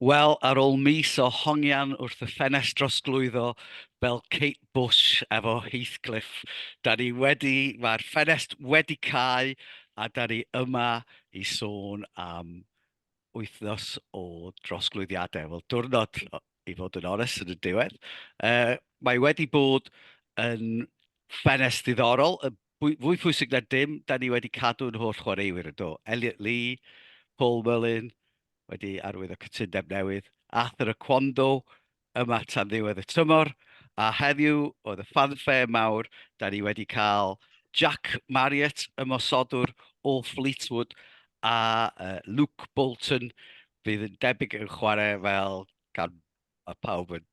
Wel, ar ôl mis o hongian wrth y ffenest drosglwyddo fel Kate Bush efo Heathcliff, da ni wedi, mae'r ffenest wedi cau a da ni yma i sôn am wythnos o drosglwyddiadau. Wel, diwrnod, i fod yn onest, yn y diwedd. Mae wedi bod yn ffenest ddiddorol, fwy pwysig na dim, da ni wedi cadw'n holl chwaraewyr yn do. Elliot Lee, Paul Mullin, wedi arwyddo cytundeb newydd, Arthur Akwondo yma tan ddiwedd y tymor, a heddiw oedd y ffanfare mawr, da ni wedi cael Jack Marriott, ymosodwr o Fleetwood, a Luke Bolton, fydd yn debyg yn chwarae fel, gan mae pawb yn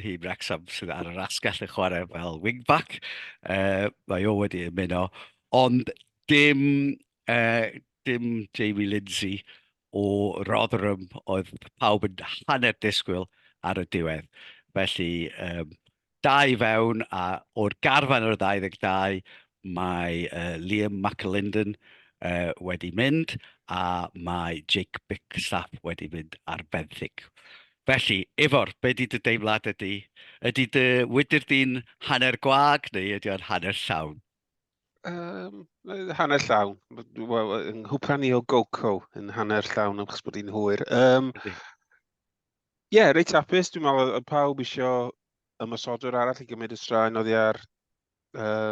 nhîm Wrecsam sydd ar yr asgell yn chwarae fel wing-back. Mae o wedi ymuno, ond dim, dim Jamie Lindsay o Rotherham oedd pawb yn hanner disgwyl ar y diwedd. Felly, da i fewn, a o'r garfan ar y 22, mae Liam McAlinden wedi mynd, a mae Jake Bickerstaff wedi mynd ar fenthyg. Felly, Ifor, be 'di dy deimladau di? Ydy dy wydr di'n hanner gwag neu ydy o'n hanner llawn? Hanner llawn. Wel, yng nghwpan i o Goco yn hanner llawn achos bod hi'n hwyr. Ie, yeah, reit hapus. Dwi'n meddwl oedd pawb isio ymosodwr arall i gymryd y straen oddi ar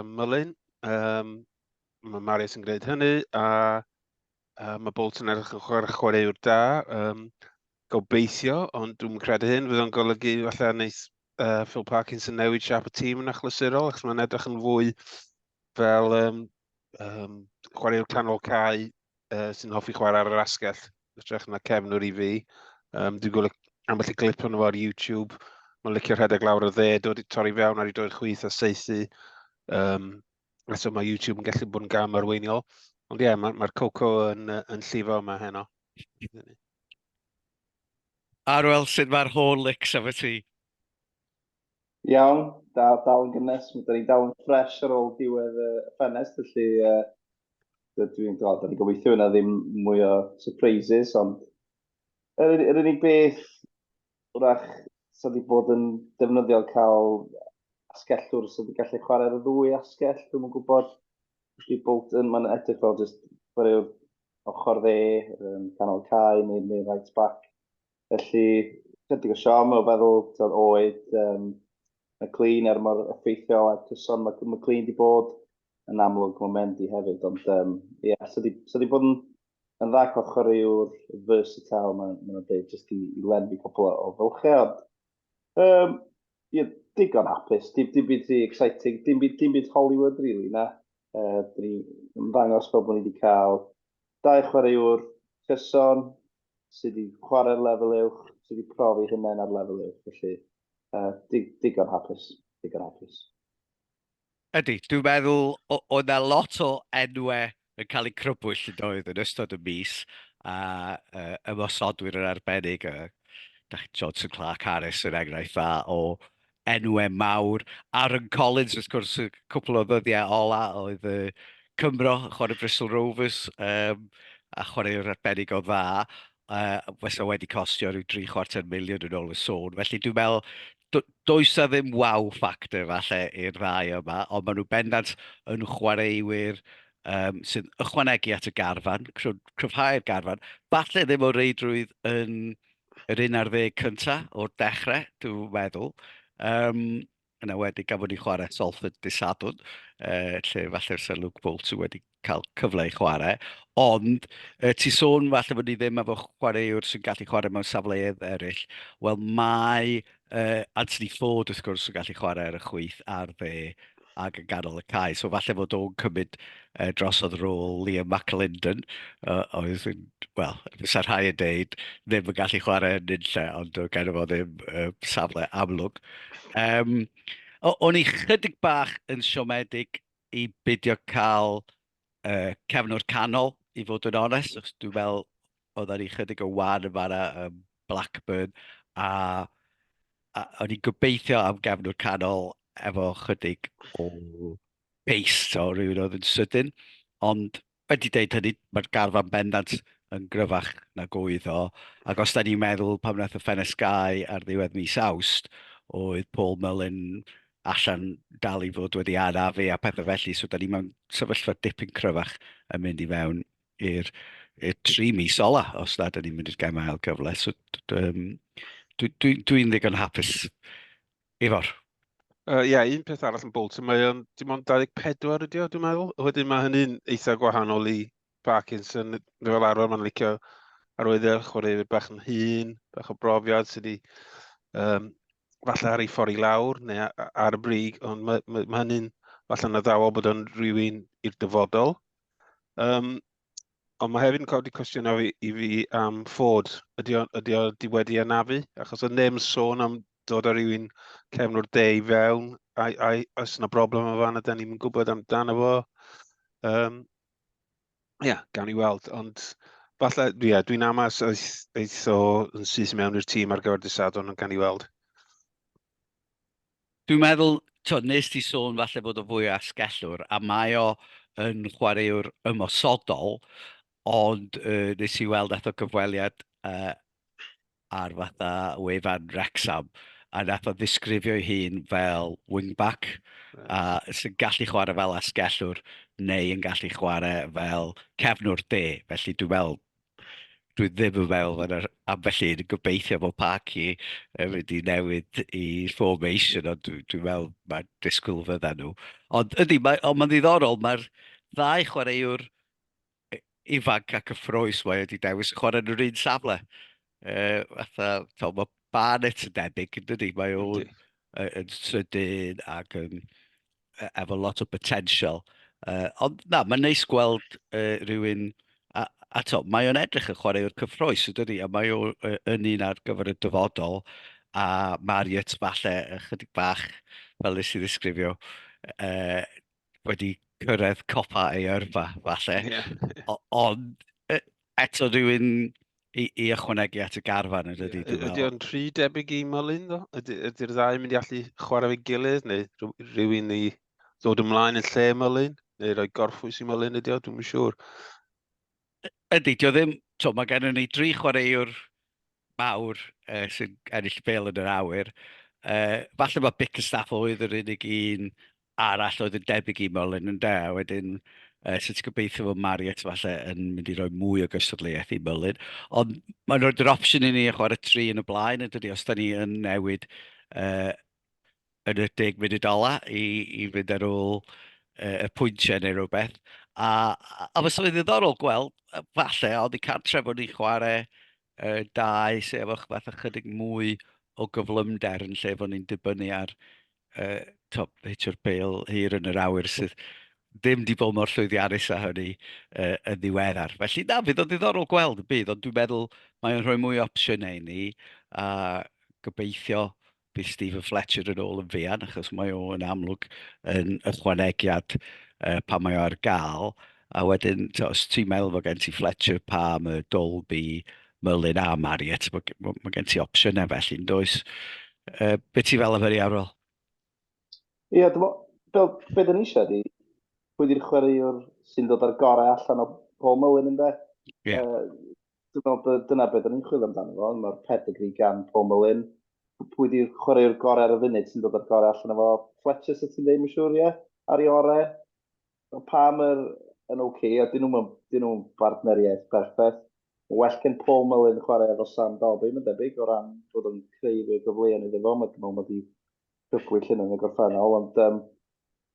Mullin. Mae Marius yn gwneud hynny a mae Bolton yn edrych yn chwaraewr da. Gobeithio, ond dwi'n credu hyn, fydd o'n golygu falle wneith Phil Parkinson newid siap y tîm yn achlysurol, achos mae'n edrych yn fwy fel chwaraewr canol cae sy'n hoffi chwarae ar yr asgell, hytrach na cefnwr i fi. Dwi'n gweld ambell i glip ono fo ar YouTube. Mae'n licio rhedeg lawr y dde, dod i torri fewn ar ei droed chwith a saethu. Eto mae YouTube yn gallu bod yn gam arweiniol. Ond ie, yeah, mae'r ma coco yn llifo yma heno. Arwel, sut mae'r Horlicks efo ti? Iawn, da, dal yn gynnes. Mae da ni dal yn ffres ar ôl diwedd y ffenest, felly dwi'n gweld, da ni gobeithio yna ddim mwy o surprises, ond yr unig beth wrach sa di bod yn defnyddiol cael asgellwr sydd wedi gallu chwarae ar y ddwy asgell, dwi'm yn gwybod. Felly Bolton, mae'n edrych fel just chwaraewr ochr dde, canol cae neu right back. Felly, chydig o siom o feddwl tod, oed McLean er mor effeithiol a cyson mae McLean di bod yn amlwg mae Mendy hefyd, ond ie, yeah, so di, so di bod yn dda cael chwaraewr versatile, maen ma nhw'n dweud, jyst i lenwi cwpl o fylchau, ond ie, digon hapus, dim byd rhy exciting, dim byd Hollywood, really, na. Dyn ni ymddangos fel bod ni wedi cael dau chwaraewr cyson sydd wedi chwarae'r lefel uwch, sydd wedi profi hunain ar lefel uwch, felly digon hapus, digon hapus. Ydy, dwi'n meddwl oedd 'na lot o enwau yn cael eu crybwyll yn doedd yn ystod y mis, a ymosodwyr yn arbennig, Johnson Clark Harris yn enghraifft dda o enwau mawr. Aaron Collins, wrth gwrs, y cwpl o ddyddiau ola oedd y Cymro, chwarae Bristol Rovers, a chwaraewr arbennig o dda, fysa wedi costio rhyw dri chwarter miliwn yn ôl y sôn. Felly dwi'n meddwl, does 'na ddim wow factor falle i'r ddau yma, ond maen nhw bendant yn chwaraewyr sy'n ychwanegu at y garfan, cryfhau'r garfan. Falle ddim o reidrwydd yn yr 11 cynta o'r dechrau, dwi'n meddwl. Yn enwedig gan fod ni chwarae Salford dydd Sadwrn, lle falle fysa Luke Bolton wedi cael cyfle i chwarae. Ond ti sôn falle bod ni ddim efo chwaraewr sy'n gallu chwarae mewn safleoedd eraill. Wel, mae Anthony Ford, wrth gwrs, yn gallu chwarae ar y chwith a'r dde ac yn ganol y cae. So falle fod o'n cymryd drosodd rôl Liam McAlinden, oedd yn, wel, fysa rhai yn deud, ddim yn gallu chwarae yn unlle, ond doedd ganddo fo ddim safle amlwg. O'n i chydig bach yn siomedig i beidio cael cefnwr canol, i fod yn onest, achos dwi'n meddwl oedden ni chydig o wan yn fan'na ym Blackburn, a o'n i'n gobeithio am gefnwr canol efo chydig o pace, so rhywun oedd yn sydyn. Ond wedi deud hynny, mae'r garfan bendant yn gryfach nag oedd o. Ac os da ni'n meddwl pan wnaeth y ffenest gau ar ddiwedd mis Awst, oedd Paul Mullin allan dal i fod wedi anafu a pethau felly, so da ni mewn sefyllfa dipyn cryfach yn mynd i fewn i'r i'r 3 mis ola, os na da ni'n mynd i'r gemau ail gyfle. So dwi'n dwi, dwi ddigon hapus. Ifor? Ie, yeah, un peth arall yn Bolton, mae o'n dim ond 24 ydi o, dwi'n meddwl. Wedyn mae hynny'n eitha gwahanol i Parkinson. Fel arfer, mae'n licio arwyddo chwaraewyr bach yn hŷn, bach o brofiad sydd wedi falle ar ei ffordd i lawr neu ar y brig, ond mae, mae, mae hynny'n falle'n addawol bod o'n rhywun i'r dyfodol. Ond mae hefyd yn codi cwestiwn i fi am Ford. Ydy o di wedi anafu? Achos oedd neb yn sôn am dod â rhywun cefnwr de i fewn. A oes yna broblem o fan a da ni'n gwybod amdano fo? Ie, yeah, gawn ni weld. Ond falle, ie, yeah, dwi'n amas eith o yn syth mewn i'r tîm ar gyfer dydd Sadwrn, ond gawn ni weld. Dwi'n meddwl, to, nes ti sôn falle bod o fwy o asgellwr, a mae o yn chwaraewr ymosodol, ond nes i weld ath o gyfweliad ar fatha wefan Wrexham, a nath o ddisgrifio'i hun fel wingback, a sy'n gallu chwarae fel asgellwr neu yn gallu chwarae fel cefnwr de. Felly dwi'n meddwl, dwi ddim yn meddwl fod yr ambell un yn gobeithio bod Parky yn mynd i newid i formation, ond dwi'n dwi meddwl mae disgwyl fydda nhw. Ond ydy, mae, ond mae'n ddiddorol, mae'r ddau chwaraewr ifanc a cyffrous mae wedi dewis chwarae yn yr un safle. Fatha, to, mae Barnett yn debyg, yn dydy? Mae o'n yn sydyn ac yn, efo lot o potential. Ond na, mae'n neis gweld rhywun, a to, mae o'n edrych yn chwaraewr cyffrous, yn dydy? A mae o yn un ar gyfer y dyfodol, a Marriott falle ychydig bach, fel nes i ddisgrifio, wedi cyrraedd copa ei yrfa, falle. Yeah. Ond eto rhywun i ychwanegu at y garfan, yn dydy? Yeah. Ydy o'n rhy debyg i Mullin, ddo? Ydy'r ydy ddau yn mynd i allu chwarae efo'i gilydd, neu rhywun i ddod ymlaen yn lle Mullin, neu rhoi gorffwys i Mullin ydy o, dwi'n siŵr. Ydy, dio ddim, to, mae gennym ni dri chwaraewr mawr sy'n ennill bêl yn yr awyr. Falle mae Bickerstaff oedd yr unig un arall oedd yn debyg i Mullin yn de, a wedyn so ti'n gobeithio fod Marriott falle yn mynd i roi mwy o gystadleuaeth i Mullin. Ond mae'n rhoi'r opsiwn i ni i chwarae tri yn y blaen, yn dydy, os da ni yn newid yn y 10 munud ola i fynd ar ôl y pwyntiau neu rhywbeth. A fysa fe'n ddiddorol gweld, falle, ond i cartref bod ni'n chwarae dau sydd efo fath ychydig mwy o gyflymder yn lle fod ni'n dibynnu ar top hitio'r bêl hir yn yr awyr sydd ddim di bod mor llwyddiannus â hynny yn ddiweddar. Felly na, fydd o'n ddiddorol gweld y bydd, ond dwi'n meddwl mae o'n rhoi mwy o opsiynau i ni, a gobeithio bydd Steven Fletcher yn ôl yn fuan, achos mae o yn amlwg yn ychwanegiad pan mae o ar gael. A wedyn, to, os ti'n meddwl fod gen ti Fletcher, Palmer, Dolby, Mullin a Marriott, mae, ma gen ti opsiynau felly, yn does? Be ti fel am hynny, Arwel? Ie, yeah, dwi'n meddwl, be dyn ni eisiau ydi, pwy di'r chwaraewr sy'n dod ar gorau allan o Paul Mullin, ynde? Yeah. Dwi'n meddwl bod dyna beth dyn ni'n chwilio amdano fo, mae'r pedigree gan Paul Mullin. Pwy di'r chwaraewr gorau ar y funud sy'n dod ar gorau allan o fo? Fletcher, sy'n ti'n dweud, mae'n siŵr, ie? Ar ei orau. Palmer yn oce, okay, a dyn nhw'n dyn nhw bartneriaeth perffaith. Well gen Paul Mullin chwarae efo Sam Dalby, mae'n debyg, o ran bod o'n creu fwy o gyfleoedd iddo fo. Mae'n meddwl mae wedi crybwyll hyn yn y gorffennol, ond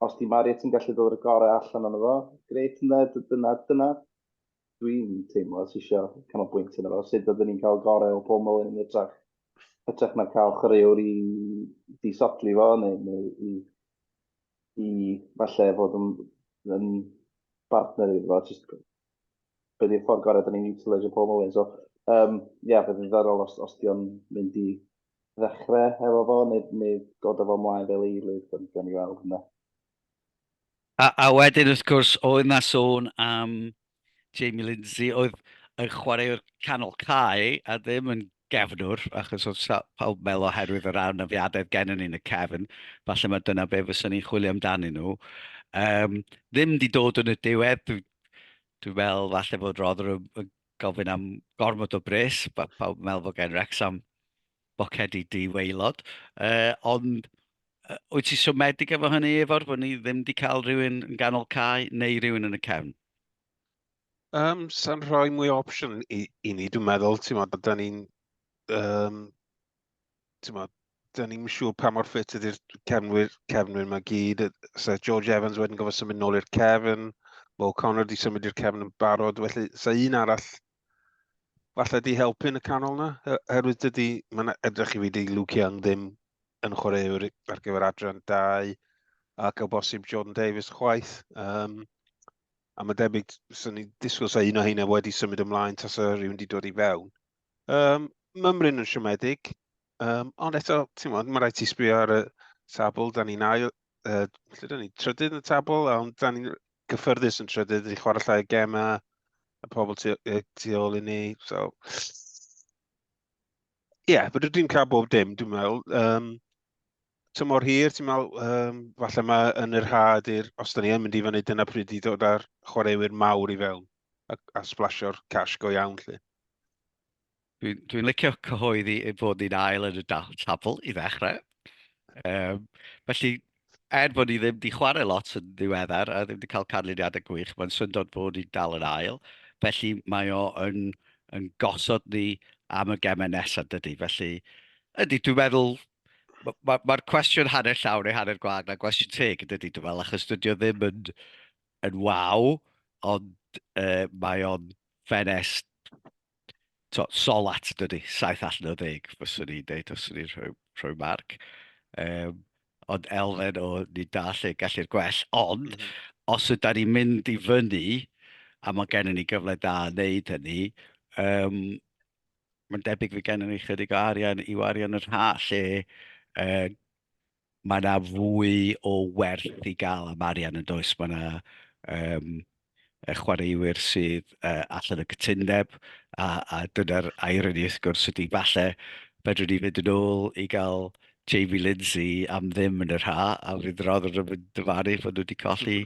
os di Marriott yn gallu dod o'r gorau allan ono fo, grêt ynde, dyna, dyna dwi'n teimlo sy'n eisiau canolbwyntio yno fo, sut ydyn ni'n cael gorau o Paul Mullin yn hytrach na cael chwaraewr i disodli fo, neu i falle fod yn bartner iddo fo, just be di'r ffordd gorau da ni'n utilisio Paul Mullin. So, yeah, bydd yn ddiddorol os di o'n mynd i ddechrau efo fo, neu dod â fo ymlaen fel eilydd, ond gawn ni weld hynna. A wedyn, wrth gwrs, oedd na sôn am Jamie Lindsay, oedd yn chwaraewr canol cae a ddim yn gefnwr, achos oedd pawb meddwl oherwydd yr anafiadau gennym ni yn y cefn, falle mae dyna be fyswn ni'n chwilio amdanyn nhw. Ddim di dod yn y diwedd, dwi'n dwi meddwl falle bod Rotherham yn gofyn am gormod o bres, pawb yn meddwl bod gen Wrecsam bocedi di-waelod, ond wyt ti siomedig efo hynny, Ifor, bod ni ddim wedi cael rhywun yn ganol cae neu rhywun yn y cefn? Sa'n rhoi mwy o opsiwn i, i ni, dwi'n meddwl, ti'n meddwl, da ni'n um, ti'n meddwl, da ni'n siŵr pa mor ffit ydy'r cefnwyr, cefnwyr yma gyd. So George Evans wedyn gofod symud nôl i'r cefn, Mo O'Connor di symud i'r cefn yn barod, felly sa un arall falle di helpu yn y canol na, oherwydd dydy, mae'n edrych i fi di Luke Young ddim yn chwaraewr ar gyfer adran 2, ac o bosib Jordan Davies chwaith. Um, a mae debyg, swn i'n disgwyl sa un o heina wedi symud ymlaen tasa rhywun wedi dod i fewn. Um, mymryn yn siomedig, um, ond eto, ti'n mwyn, mae rhaid ti sbio ar y tabl, da ni'n ail, lle da ni, trydydd yn y tabl, ond da ni'n gyffyrddus yn trydydd, i chwarae llai o gemau, y pobl tu, tu ôl i ni, so... Ie, yeah, fydw i'n cael bob dim, dwi'n meddwl. Um, tymor hir, ti'n meddwl, um, falle mae yn yr ha ydy'r, os da ni yn mynd i fyny, dyna pryd i ddod â'r chwaraewyr mawr i fewn a, a splasio'r cash go iawn, lle. Dwi'n dwi licio cyhoeddi ei bod ni'n ail yn y tabl i ddechrau. Um, felly, er bod ni ddim wedi chwarae lot yn ddiweddar a ddim wedi cael canlyniadau gwych, mae'n syndod bod ni'n dal yn ail. Felly mae o yn, yn gosod ni am y gemau nesaf, dydy. Felly, ydy, dwi'n meddwl, mae'r ma, ma cwestiwn hanner llawn neu hanner gwag na gwestiwn teg, dydy, dwi'n meddwl, achos dydy o ddim yn, yn waw, ond uh, mae o'n ffenest to, solat, dydy, 7 allan o 10, fyswn i'n deud, os i'n rhoi, rhoi marc. Um, ond elfen o ni da lle gallu'r gwell. Ond, os ydy ni'n mynd i fyny, a mae gennym ni gyfle da i wneud hynny, um, mae'n debyg fydd gennym ni chydig o arian i wario yn yr ha, lle mae yna fwy o werth i gael am arian yn does. Mae yna um, y chwaraewyr sydd allan o gytundeb, a, a dyna'r irony wrth gwrs ydy falle fedrwn ni fynd yn ôl i gael Jamie Lindsay am ddim yn yr ha, a fydd Rotherham yn dyfaru fod nhw wedi colli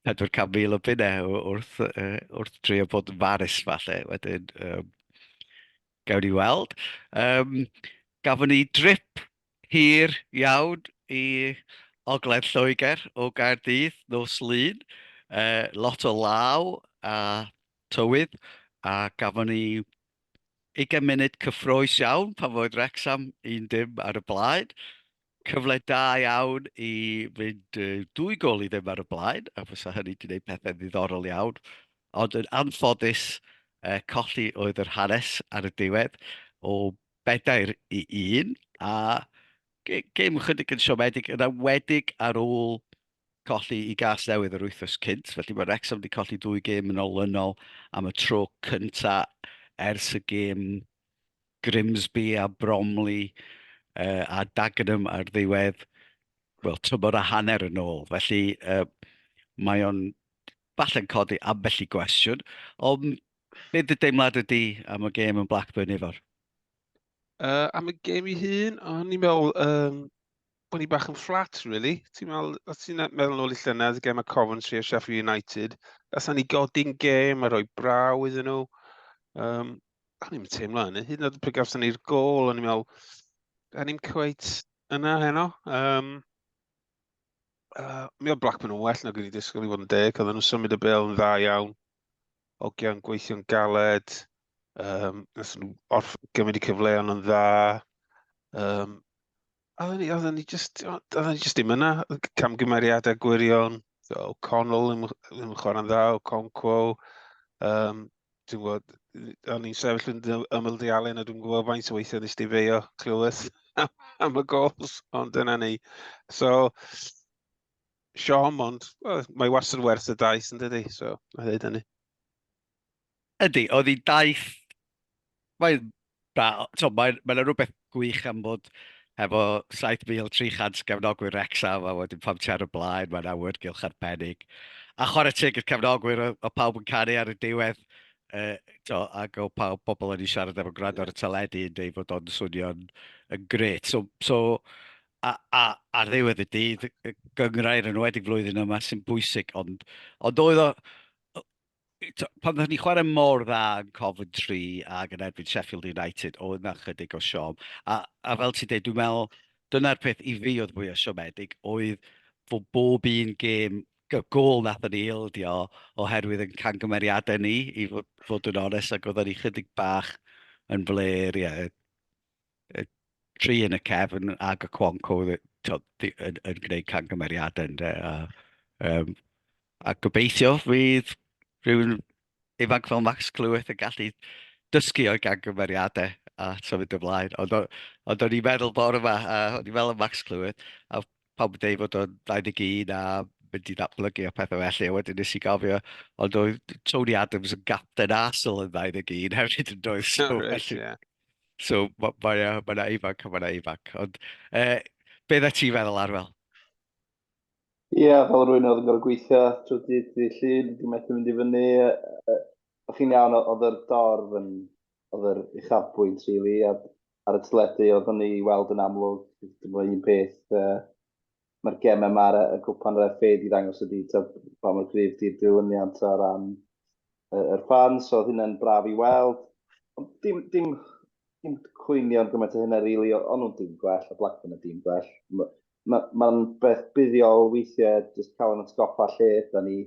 400,000 o bunnau wrth, wrth drio bod yn farus falle. Wedyn, um, gawn ni weld. Um, gafon ni drip hir iawn i Ogledd Lloegr o Gaerdydd nos Lun. Lot o law a tywydd, a gafon ni 20 munud cyffrous iawn pan oedd Wrexham 1-0 ar y blaen. Cyfle da iawn i fynd 2 gôl i ddim ar y blaen, a fysa hynny wedi gwneud pethau ddiddorol iawn. Ond yn anffodus, colli oedd yr hanes ar y diwedd o 4-1, a gêm ychydig yn siomedig, yn enwedig ar ôl colli i Gasnewydd yr wythnos cynt. Felly mae Wrexham wedi colli dwy gêm yn olynol am y tro cynta ers y gêm Grimsby a Bromley a Dagenham ar ddiwedd, wel, tymor a hanner yn ôl. Felly mae o'n falle'n codi ambell i gwestiwn. Ond beth dy deimlad ydy am y gêm yn Blackburn, Ifor? Am y gêm i hun, o'n i'n meddwl bod ni bach yn flat, really. Ti'n meddwl, os ti'n meddwl nôl i llynedd, gêm y Coventry a Sheffield United, allan ni godi'n gêm a rhoi braw iddyn nhw. Um, o'n i'n teimlo hynny. Hyd yn oed pryd gawson ni'r gôl, o'n i'n meddwl, o'n i'n cweit yna heno. Um, mi oedd Blackburn yn well nag o'n i disgwyl i fod yn deg. Oedden nhw'n symud y bêl yn dda iawn. Ogia'n gweithio'n galed. Um, Nathon nhw orff gymryd y cyfleon yn dda. Um, oedden ni, oedden ni just, oedden ni just ddim yna. Camgymeriadau gwirion. O'Connell ddim, ddim yn chwarae'n dda, Okonkwo. Um, dwi'n gwybod, o'n i'n sefyll yn ymyl dy Alun a dwi'n gwybod faint o weithiau nes di feio Clueless am y gols, ond dyna ni. So, siom, ond well, mae wastad werth y daith yn dydi, so, na dweud hynny. Ydy, oedd hi daith... Mae'n mae, mae rhywbeth gwych am fod hefo 7,300 gefnogwyr Wrexham a wedyn pam ti ar y blaen, mae'n awyrgylch arbennig. A chwarae teg i'r cefnogwyr, o pawb yn canu ar y diwedd, to, ac o pawb bobl yn ei siarad efo gwrando ar y teledu yn dweud fod o'n swnio'n yn grêt. So, so a, a ar ddiwedd y dydd, y gynghrair yn enwedig flwyddyn yma sy'n bwysig, ond, ond oedd o, pan ddaethon ni chwarae mor dda yn Coventry ac yn erbyn Sheffield United, oedd 'na chydig o siom. A, a fel ti'n dweud, dwi'n meddwl, dyna'r peth i fi oedd fwyaf siomedig, oedd fod bob un gêm, gôl nathon ni ildio oherwydd yn cangymeriadau ni, i fod, fod yn onest, ac oedden ni chydig bach yn fler, ie, y tri yn y cefn ag y Cwonco yn, yn, yn gwneud cangymeriadau ynde. A, um, a gobeithio fydd rhywun ifanc fel Max Clyweth yn gallu dysgu o'i gangymeriadau a symud ymlaen. Ond, ond o'n i'n meddwl bore yma, a o'n i'n meddwl am Max Clyweth, a pawb yn dweud fod o'n 21 a mynd i ddatblygu a pethau felly, a wedyn nes i gofio, ond oedd Tony Adams yn gapten Arsenal yn 21 hefyd yn doedd. So, oh, right, felly, yeah. So mae ma, ma ma ifanc a mae ifanc. Ond eh, be dda ti'n feddwl, Arwel? Ie, yeah, fel rwy'n oedd yn gorfod gweithio trwy dydd dydd Llun, dwi'n methu mynd i fyny. O'ch chi'n iawn, oedd yr dorf yn, oedd yr uchafbwynt, really, a ar y teledu oedd hynny i weld yn amlwg. Dwi'n meddwl un peth, uh, mae'r gemau yma ar y cwpan yr FA di ddangos ydy ta, pa mor gryf di'r dilyniant o ran yr fans, so oedd hynna'n braf i weld. Ond dim, dim, dim cwynion gymaint o hynna, really, o'n nhw'n dim gwell, a Blackburn yn dim gwell. Mae'n ma, ma beth buddiol weithiau, jyst cael yn atgoffa lle yda ni,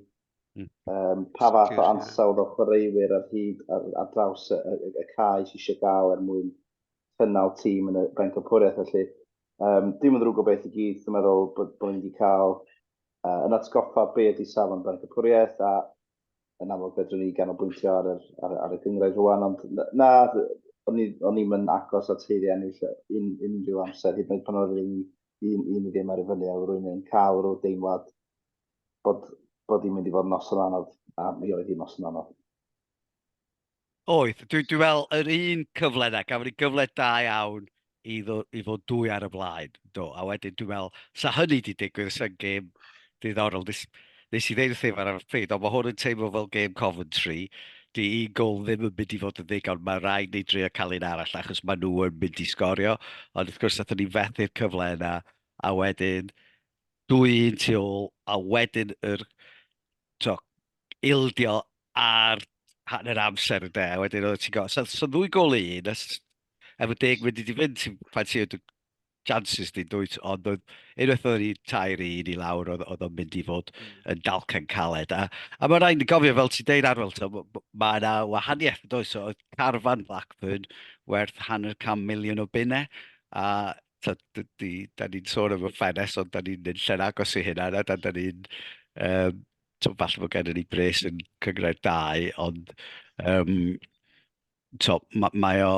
pa fath o ansawdd o chwaraewyr ar hyd ar, ar draws y, y, y cae sydd eisiau gael er mwyn cynnal tîm yn y bencampwriaeth. Felly, dim yn ddrwg o beth i gyd, dwi'n meddwl bod, bod ni wedi cael yn atgoffa be ydy safon bencampwriaeth a yn amlwg fedrwn ni ganolbwyntio ar, yr, ar, ar y gynghrair rwan, ond na, o'n i'n mynd agos at haeddu ennill un, unrhyw amser, hyd yn oed pan oedd un, un, un i ddim ar y fyny, a rwy'n yn cael rhyw deimlad bod, bod hi'n mynd i fod yn noson anodd, a mi oedd hi'n noson anodd. Oedd, dwi'n dwi meddwl, yr un cyfle na, gafon ni gyfle da iawn i, ddo, i fod dwy ar y blaen, do, a wedyn dwi'n meddwl, sa hynny di digwydd, sa'n gêm diddorol. Nes, nes i ddeud wrth Ifor ar y pryd, ond mae hwn yn teimlo fel gêm Coventry, di un gol ddim yn mynd i fod yn ddigon, mae rhaid ni drio cael un arall, achos maen nhw yn mynd i sgorio, ond wrth gwrs, nathon ni fethu'r cyfle yna, a wedyn 2-1 tu ôl, a wedyn yr to, ildio ar hanner amser ynde, a wedyn oedd ti'n gwybod, so, so ddwy gol i un, efo deg munud i fynd, ti'n pan ti oedd chances di dwyt, ond oedd, unwaith oedd ni 3-1 i lawr, oedd, oedd o'n mynd i fod yn dalcen caled. A, a mae rhaid i gofio, fel ti'n deud Arwel, mae yna wahaniaeth, does, so, oedd carfan Blackburn werth 500 miliwn o bunnau, a ta, dydy, da ni'n sôn am y ffenest, ond da ni'n mynd lle'n agos i hynna, na, da, da ni'n, um, to, falle bod gennym ni bres yn cynghrair 2, ond um, to, ma, mae o,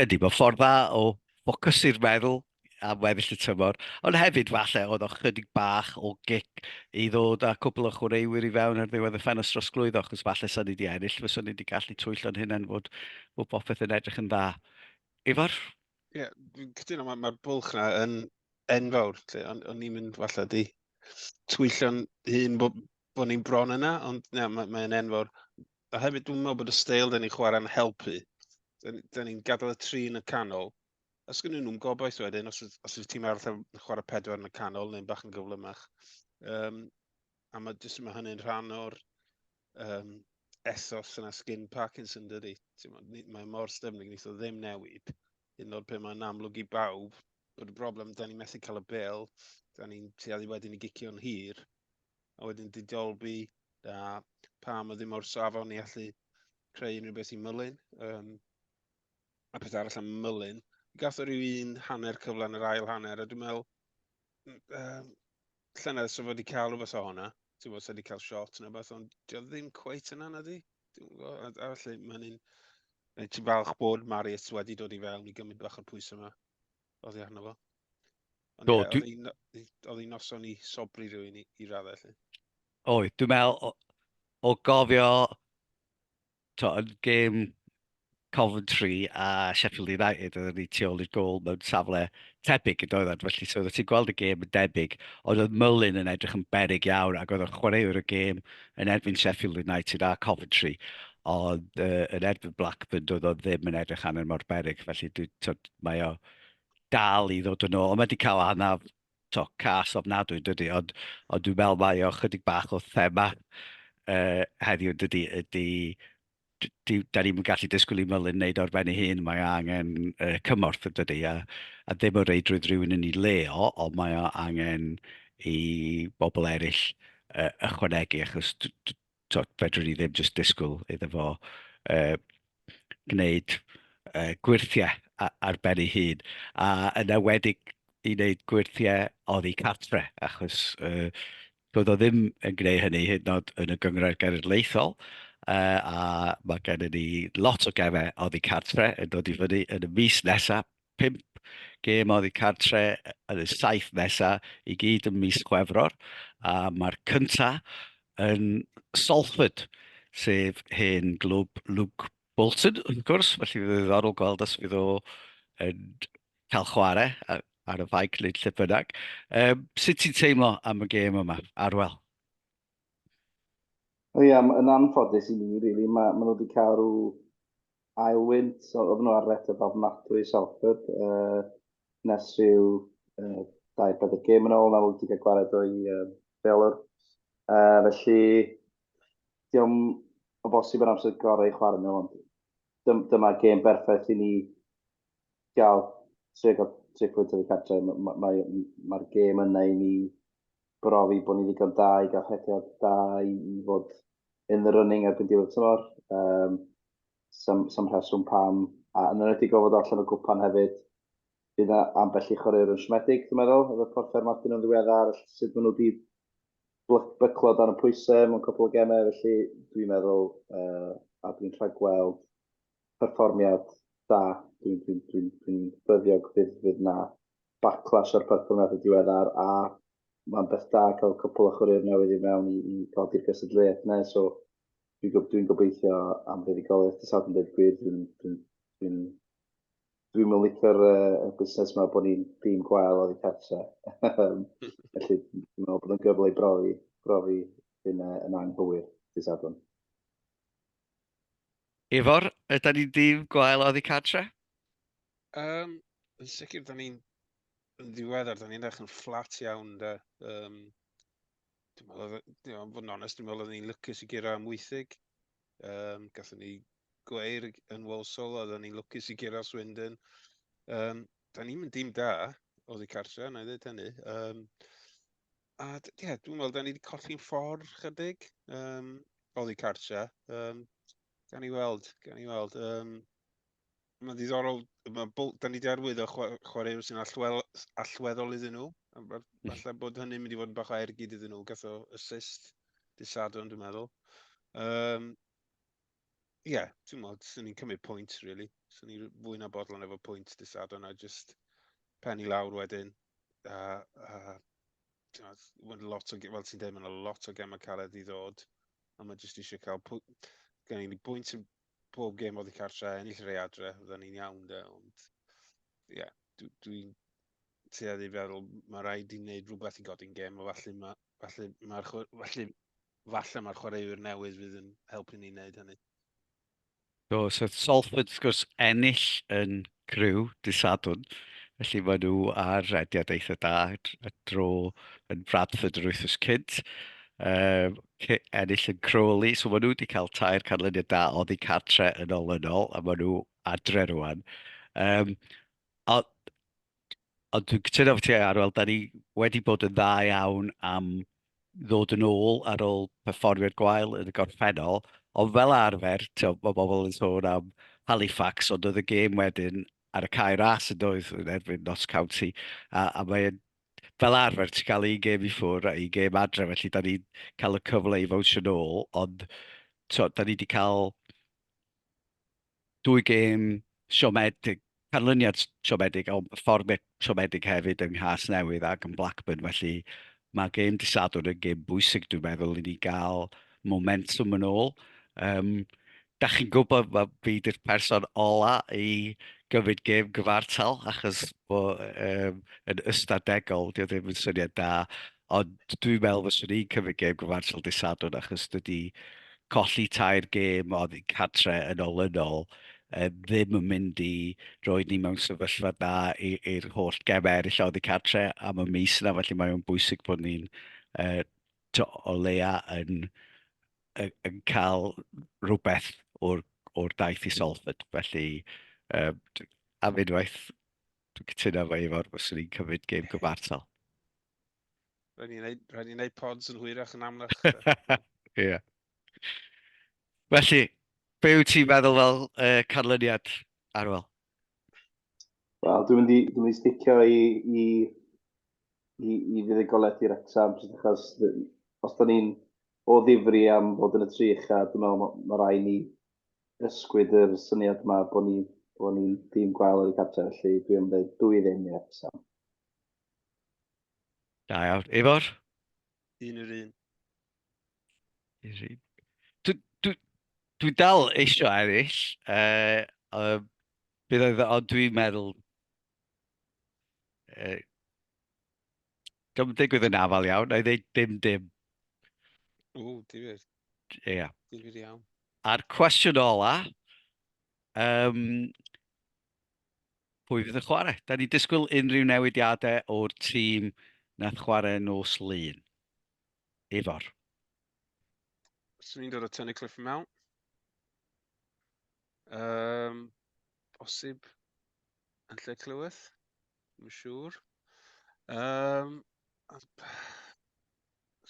ydy, mae ffordd dda o ffocysu'r meddwl am weddill y tymor, ond hefyd falle oedd o chydig bach o gic i ddod â cwpl o chwaraewyr i fewn ar ddiwedd y ffenest drosglwyddo, achos falle sa'n ni wedi ennill, fysa ni wedi gallu twyllo'n hunain fod, fod popeth yn edrych yn dda. Ifor? Ie, yeah, dwi'n cytuno, mae'r ma bwlch na yn enfawr. Lle, o'n, on i'n mynd falle di twyllo'n hun bod, bo ni'n bron yna, ond na, mae'n mae enfawr. A hefyd dwi'n meddwl bod y steil da ni'n chwarae'n helpu. Da, da ni'n gadael y tri yn y canol. Os gynnu nhw'n gobaith wedyn, os, os yw'r tîm arall yn chwarae pedwar yn y canol neu'n bach yn gyflymach. Um, a mae, jyst, mae hynny'n rhan o'r um, ethos yna sgin Parkinson, dydy. Mae mor styfnig, wneith o ddim newid. Hyd yn oed pe mae'n amlwg i bawb bod y broblem, da ni'n methu cael y bel, da ni'n tueddu wedyn i gicio'n hir, a wedyn di Dolby, a pam o ddim o'r safon i allu creu unrhyw beth i Mullin. Um, a peth arall am Mullin, gath o rhyw un hanner cyfle yn yr ail hanner, a dwi'n meddwl, um, llynedd so fo wedi cael rhywbeth o hwnna, ti'n gwybod, wedi cael shot neu beth, ond dio ddim cweit yna na di. Dwi'n gwybod, a, a felly mae'n un... Ti'n falch bod Marius wedi dod i fewn i gymryd bach o'r pwys yma oddi arno fo. Ond Do, ie, dwi... oedd hi'n noson i sobri rhywun i, i raddau, lle. Oedd, dwi'n meddwl, o, o gofio to, yn gêm Coventry a Sheffield United, oedden ni tu ôl i'r gôl mewn safle tebyg yn doedden, felly so oeddet ti'n gweld y gêm yn debyg, ond oedd Mullin yn edrych yn beryg iawn ac oedd o'n chwaraewr y gêm yn erbyn Sheffield United a Coventry, ond uh, yn erbyn Blackburn doedd o ddim yn edrych hanner mor beryg, felly dwi, to, mae o dal i ddod yn ôl, ond mae wedi cael anaf to, cas ofnadwy, dydy, ond, ond dwi'n meddwl mae o chydig bach o thema. heddiw dydy, ydy da ni'n gallu disgwyl i Mullin wneud o'r ben ei hun, mae angen cymorth yn dydy, a ddim o reidrwydd rhywun yn ei le o, ond mae o angen i bobl eraill ychwanegu, achos tibod, fedrwn ni ddim jyst disgwyl iddo fo gwneud gwyrthiau ar ben ei hun, a yn enwedig i wneud gwyrthiau oddi cartre, achos doedd o ddim yn gwneud hynny hyd yn oed yn y Gynghrair Genedlaethol, a mae gennym ni lot o gemau oddi cartre yn dod i fyny yn y mis nesaf, 5 gêm oddi cartre yn y 7 nesaf, i gyd yn mis Chwefror, a mae'r cyntaf yn Salford, sef hen glwb Luke Bolton, wrth gwrs, felly fydd yn ddiddorol gweld os fydd o yn cael chwarae ar y fainc neu lle bynnag. Sut ti'n teimlo am y gêm yma, Arwel? O ia, yn anffodus i ni, really, ma nhw wedi cael rhyw ail wynt, so, oedden nhw ar rhediad ofnadwy Salford, nes rhyw 2-4 gêm yn ôl, na wedi cael gwared o'i rheolwr. Felly, diolch o bosib yn amser gorau i chwarae nhw, ond dyma gêm berffaith i ni gael trio gael 3 pwynt oddi cartre. Mae'r ma, ma, ma gêm yna i ni brofi bod ni ddigon da i gael rhediad da i fod in the running erbyn diwedd tymor. Sam rheswm pam, a yn enwedig o fod allan o gwpan hefyd, bydd yna ambell i chwaraewr yn siomedig, dwi'n meddwl, efo perfformiad nhw'n ddiweddar, sut maen nhw wedi byclo dan y pwysau mewn cwpl o gemau, felly dwi'n meddwl, a dwi'n rhagweld perfformiad da, dwi'n dwi, dwi, dwi ffyddiog fydd na backlash o'r perfformiad y diweddar, a mae'n beth da cael cwpl o chwaraewyr newydd i mewn i godi'r gystadleuaeth yna, so dwi'n dwi gobeithio am fuddugoliaeth dydd Sadwrn, dweud gwir, dwi'n mynd licio'r busnes yma bod ni'n dîm gwael oddi cartre. Felly dwi'n meddwl bod yn gyfle i brofi hyn yn anghywir dydd Sadwrn. Ifor, ydy ni'n dîm gwael oddi cartre? Yn sicr, da ni'n yn ddiweddar, da ni'n edrych yn fflat iawn, da. Dwi'n meddwl, dwi'n fod yn onest, dwi'n meddwl oedden ni'n lwcus i guro Amwythig. Gathon ni gweir yn Walsall, oedden ni'n lwcus i guro Swindon. Da ni'n mynd dim da oddi cartre, na i ddweud hynny. A ie, yeah, dwi'n meddwl da ni wedi colli'n ffordd chydig oddi cartre. Gan i weld, gan i weld. Mae'n ddiddorol, ma da ni wedi arwyddo chwaraewyr sy'n allweddol iddyn nhw. Falle bod hynny'n mynd i fod yn bach o ergyd iddyn nhw. Gath o assist dydd Sadwrn, dwi'n meddwl. Ie, yeah, dwi'n meddwl, swn i'n cymryd pwynt, really. Swn i'n fwy na bodlon efo pwynt dydd Sadwrn a just pennu lawr wedyn. A ti'n lot o, fel ti'n dweud, mae'n lot o gemau caled i ddod. A mae jyst eisiau cael, gen i bwynt yn pob gêm oddi cartre, ennill rhai adre, fydden ni'n iawn de, ond ie, yeah, dwi'n tueddu i feddwl mae rhaid i wneud rhywbeth i godi'n gêm, a falle mae'r falle mae'r falle, falle mae'r chwaraewyr newydd fydd yn helpu ni wneud hynny. So Salford, wrth gwrs, ennill yn Crewe dydd Sadwrn, felly maen nhw ar rediad eitha da, y dro yn Bradford yr wythnos cynt, ennill yn Crawley, so maen nhw wedi cael 3 canlyniad da oddi cartre yn olynol, a maen nhw adre rwan. Ond dwi'n cytuno efo ti, Arwel, da ni wedi bod yn dda iawn am ddod yn ôl ar ôl perfformiad gwael yn y gorffennol, ond fel arfer, tibod, mae bobl yn sôn am Halifax, ond oedd y gêm wedyn ar y Cae Ras yn doedd, yn erbyn Notts County, a mae'n fel arfer ti'n cael un gêm i ffwrdd a un gêm adre, felly da ni'n cael y cyfle i fownsio nôl, ond tibod, da ni wedi cael 2 gêm siomedig, canlyniad siomedig, ond perfformiad siomedig hefyd yng Nghasnewydd ac yn Blackburn, felly mae gêm dydd Sadwrn yn gêm bwysig, dwi'n meddwl, i ni gael momentum yn ôl. Da chi'n gwybod, mae fi di'r person ola i gymryd gêm gyfartal, achos bo, yn ystadegol, dio ddim yn syniad da, ond dwi'n meddwl fyswn i'n cymryd gêm gyfartal dydd Sadwrn, achos dydy colli 3 gêm oddi cartre yn olynol ddim yn mynd i roi ni mewn sefyllfa da i'r holl gemau eraill oddi cartre am y mis yna, felly mae'n bwysig bod ni'n o leia yn yn cael rhywbeth o'r, or daith i Salford. Felly, am unwaith, dwi'n cytuno efo Ifor, fyswn i'n cymryd gêm gyfartal. Rhaid ni'n neud, rhaid ni'n neud pods yn hwyrach yn amlach. Ie. Yeah. Felly, be wyt ti'n meddwl fel canlyniad, Arwel? Wel, dwi'n mynd i, dwi'n mynd i sticio i, i, i, i fuddugoliaeth i Wrexham, jyst achos os da ni'n o ddifri am fod yn y tri ucha, dwi'n meddwl mae ma rai ni ysgwyd yr syniad yma bod ni'n bo ni dîm gwael ar ei cartre, felly dwi'n dweud 2-0 i Wrexham. Da iawn. Ifor? 1-1. 1-1. Dwi, dwi, dwi dal eisiau ennill. Bydd oedd, ond dwi'n meddwl... Dwi'n digwydd yn afal iawn, na i ddeud 0-0. O, difyr. Ie. Yeah. Difyr iawn. A'r cwestiwn ola, pwy fydd yn chwarae? Da ni'n disgwyl unrhyw newidiadau o'r tîm nath chwarae nos Lun. Ifor. Swn i'n dod o Tunnicliffe i mewn. Bosib yn lle Clyweth, dwi'n siŵr.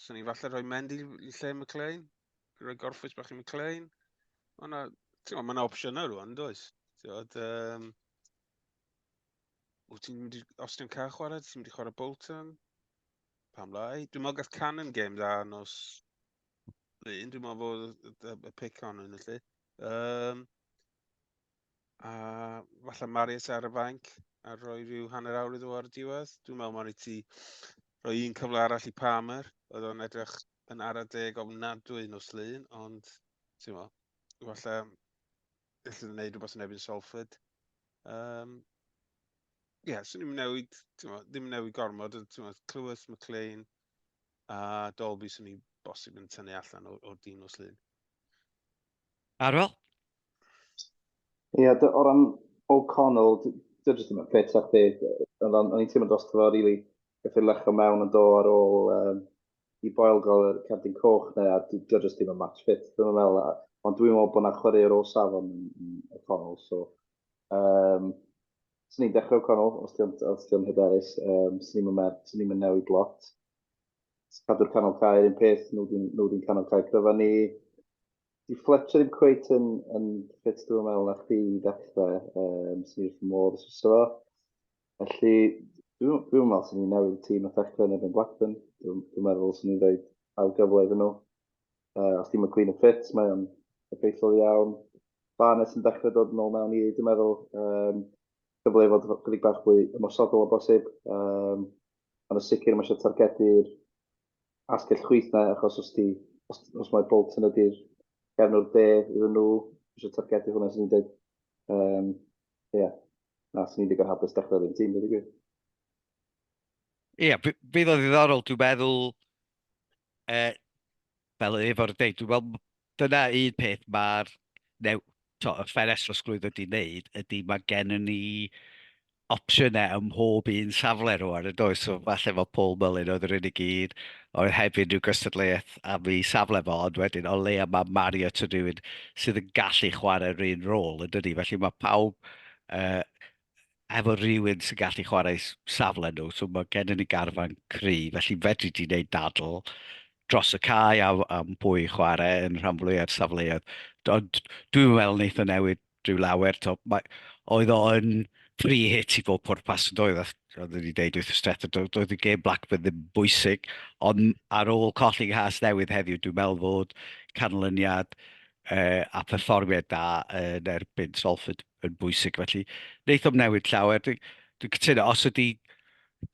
Swn i'n falle rhoi Mendy i lle McLean, rhoi gorffwys bach i McLean. Mae yna, ti'n gwybod, mae yna opsiynau rwan, does? Ti'n gwybod, wyt ti'n mynd i, os ti'n cael chwarae, ti'n mynd i chwarae Bolton? Pam lai? Dwi'n meddwl gath Cannon game dda nos Lun, dwi'n meddwl fod y pick on yn y lle. A falle Marius ar y fainc a rhoi rhyw hanner awr iddo ar y diwedd. Dwi'n meddwl mae'n rhaid ti rhoi un cyfle arall i Palmer. Oedd o'n edrych yn ara deg ofnadwy nos Lun, ond ti'n meddwl, falle allan nhw wneud rhywbeth yn erbyn Salford. Ie, yeah, swn i'n newid, ti'n meddwl, ddim newid gormod, ti'n meddwl, Clywys, McLean a Dolby swn i bosib yn tynnu allan o'r dîm nos Lun. Arwel? Ie, yeah, o ran O'Connell, dwi'n jyst ddim yn ffit ar chdi. O'n i'n teimlo dros fo, really, gath ei lecho mewn yn do ar ôl i Boyle gael yr cerdyn coch neu, a dwi'n jyst ddim yn match fit, dwi'n meddwl. Ond dwi'n meddwl bod yna chwaraewr o safon yn O'Connell, so... Swn i'n dechrau O'Connell, os di'n hyderus. Swn i'n mynd newid lot. Cadw'r canol cae un peth, nhw di'n canol cae cryfa ni. Di Fletcher ddim cweit yn ffit dwi'n meddwl na chdi i ddechrau, swn i wrth modd os fysa fo. Felly, dwi'n dwi meddwl swn i'n newid y tîm a ddechrau yn erbyn Blackburn. Dwi'n dwi meddwl swn i'n rhoi ail gyfle iddyn nhw. Os di McLean yn ffit, mae o'n effeithiol iawn. Barnes yn dechrau dod yn ôl mewn i, dwi'n meddwl. Cyfle i fod chydig bach fwy ymosodol o bosib. Ond yn sicr mae eisiau targedu'r asgell chwith na, achos os, di, os, os mae Bolton ydy'r gefnwr de iddyn nhw, eisiau targedu hwnna, swn i'n dweud. Ie, yeah. Na, swn i'n digon hapus dechrau'r un tîm, dweud y gwir. Ie, yeah, fydd o ddiddorol, dwi'n meddwl, fel efo'r deud, dwi'n meddwl dyna un peth mae'r new, to, y ffenest drosglwyddo wedi wneud, ydy mae gennym ni opsiynau ym mhob un safle rwan, yn does? So falle fod Paul Mullin oedd yr unig un oedd heb unrhyw gystadleuaeth am ei safle fo, ond wedyn o leia mae Marriott yn rhywun sydd yn gallu chwarae'r un rôl, yn dydi? Felly mae pawb efo rhywun sy'n gallu chwarae safle nhw, so mae gennym ni garfan cry, felly fedri di wneud dadl dros y cae am pwy i chwarae yn rhan fwya'r safleoedd. Ond dwi'n meddwl wneith o newid rhyw lawer. To, mae, oedd o yn free hit i bob pwrpas yn doedd, oedden ni dweud wythnos diwethaf, doedd y gêm Blackburn ddim bwysig, ond ar ôl colli Nghasnewydd heddiw, dwi'n meddwl fod canlyniad a perfformiad da yn erbyn Salford yn bwysig. Felly, wneith o'm newid llawer. Dwi'n dwi cytuno, os ydy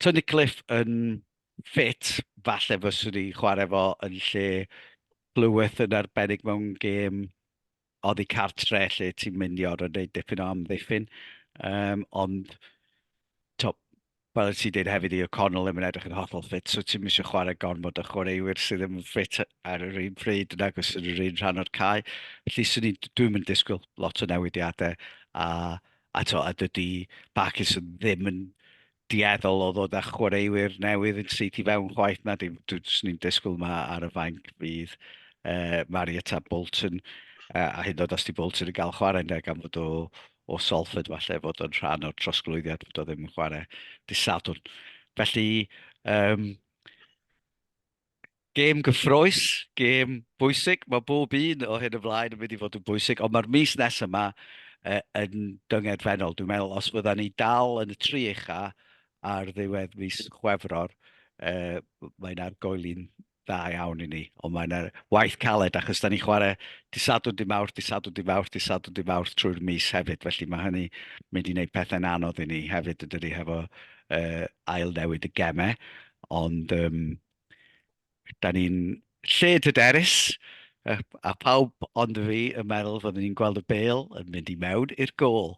Tunnicliffe yn ffit, falle fyswn i'n chwarae fo yn lle Clyweth yn arbennig mewn gêm oddi cartre lle ti'n mynd i orfod wneud dipyn o amddiffyn. Ond, to, fel ti'n dweud hefyd i O'Connell ddim yn edrych yn hollol ffit, so ti'n eisiau chwarae gormod o chwaraewyr sydd ddim yn ffit ar yr un pryd yn agos yn yr un rhan o'r cae. Felly swn i, dwi'n mynd disgwyl lot o newidiadau a, a, to, a dydy Parkinson ddim yn dueddol o ddod â chwaraewyr newydd yn syth i fewn chwaith na, swn i'n disgwyl yma ar y fainc fydd Marriott a Bolton, a hyd yn oed os 'di Bolton yn gael chwarae ynde, gan fod o o Salford falle fod o'n rhan o'r trosglwyddiad, fod o ddim yn chwarae dydd Sadwrn. Felly, um, gêm gyffroes, gêm bwysig, mae bob un o hyn ymlaen yn mynd i fod yn bwysig, ond mae'r mis nes yma uh, yn dyngedfennol. Dwi'n meddwl os fydda ni dal yn y tri ucha ar ddiwedd mis Chwefror, uh, mae'n argoeli'n dda iawn i ni, ond mae'n waith caled achos da ni'n chwarae dydd Sadwrn, dydd Mawrth, dydd Sadwrn, dydd Mawrth, dydd Sadwrn, dydd Mawrth trwy'r mis hefyd, felly mae hynny mynd i wneud pethau'n anodd i ni hefyd, yn dydi, hefo ail newid y gemau, ond um, da ni'n lled hyderus, a pawb ond fi yn meddwl fyddwn ni'n gweld y bêl yn mynd i mewn i'r gôl.